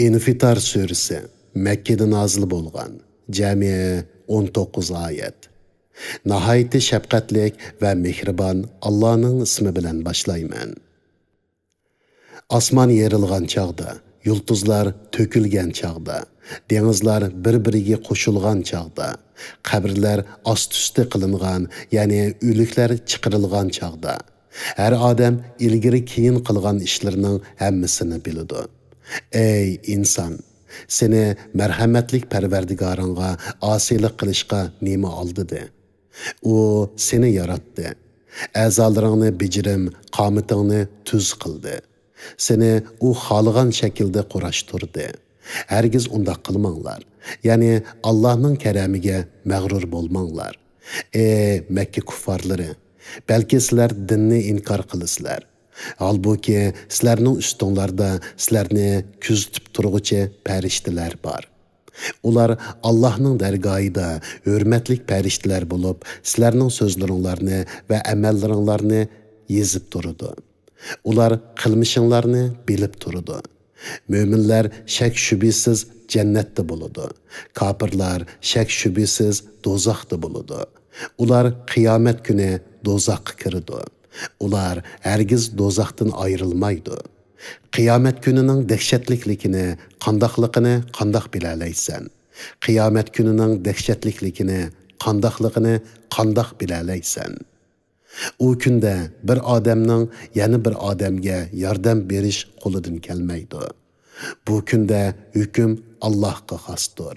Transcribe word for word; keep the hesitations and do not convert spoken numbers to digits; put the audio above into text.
ئىنفىتار سۈرىسى، مەككىدە نازىل بولغان، جەمئىي ئون توققۇز ئايەت. ناھايىتى شەپقەتلىك ۋە مېھرىبان ئاللانىڭ ئىسمى بىلەن باشلايمەن. ئاسمان يېرىلغان چاغدا، يۇلتۇزلار تۆكۈلگەن چاغدا، دېڭىزلار بىر-بىرىگە قوشۇلغان چاغدا، قەبرىلەر ئاستى-ئۈستى قىلىنغان، يەنى ئۆلۈكلەر چىقىرىلغان چاغدا، ھەر ئادەم ئىلگىرى-كېيىن قىلغان ئىشلىرىنىڭ ھەممىسىنى بىلىدۇ. ئەي ئىنسان! سېنى مەرھەمەتلىك پەرۋەردىگارىڭغا ئاسىيلىق قىلىشقا نېمە ئالدىدى؟ ئۇ سېنى ياراتتى. ئەزالىرىڭنى بېجىرىم، قامىتىڭنى تۈز قىلدى. سېنى ئۇ خالىغان شەكىلدە قۇراشتۇردى. ھەرگىز ئۇنداق قىلماڭلار. يەنى ئاللانىڭ كەرەمىگە مەغرۇر بولماڭلار. ئەي مەككە كۇففارلىرى! بەلكى سىلەر دىننى ئىنكار قىلىسىلەر. ھالبۇكى، سىلەرنىڭ ئۈستۈڭلاردا سىلەرنى كۆزىتىپ تۇرغۇچى پەرىشتىلەر بار. ئۇلار ئاللاھنىڭ دەرگاھىدا ھۆرمەتلىك پەرىشتىلەر بولۇپ، سىلەرنىڭ سۆزلىرىڭلارنى ۋە ئەمەللىرىڭلارنى يېزىپ تۇرىدۇ. ئۇلار قىلمىشىڭلارنى بىلىپ تۇرىدۇ. مۆمىنلەر شەك-شۈبھىسىز جەننەتتە بولىدۇ. كاپىرلار شەك-شۈبھىسىز دوزاختا بولىدۇ. ئۇلار قىيامەت كۈنى دوزاخقا كىرىدۇ. ئۇلار ھەرگىز دوزاختىن ئايرىلمايدۇ. قىيامەت كۈنىنىڭ دەھشەتلىكلىكىنى قانداقلىقىنى قانداق بىلەلەيسەن؟ قىيامەت كۈنىنىڭ دەھشەتلىكلىكىنى قانداقلىقىنى قانداق بىلەلەيسەن؟ ئۇ كۈندە بىر ئادەمنىڭ يەنە بىر ئادەمگە ياردەم بېرىش قولىدىن كەلمەيدۇ. بۇ كۈندە ھۆكۈم ئاللاھقا خاستۇر.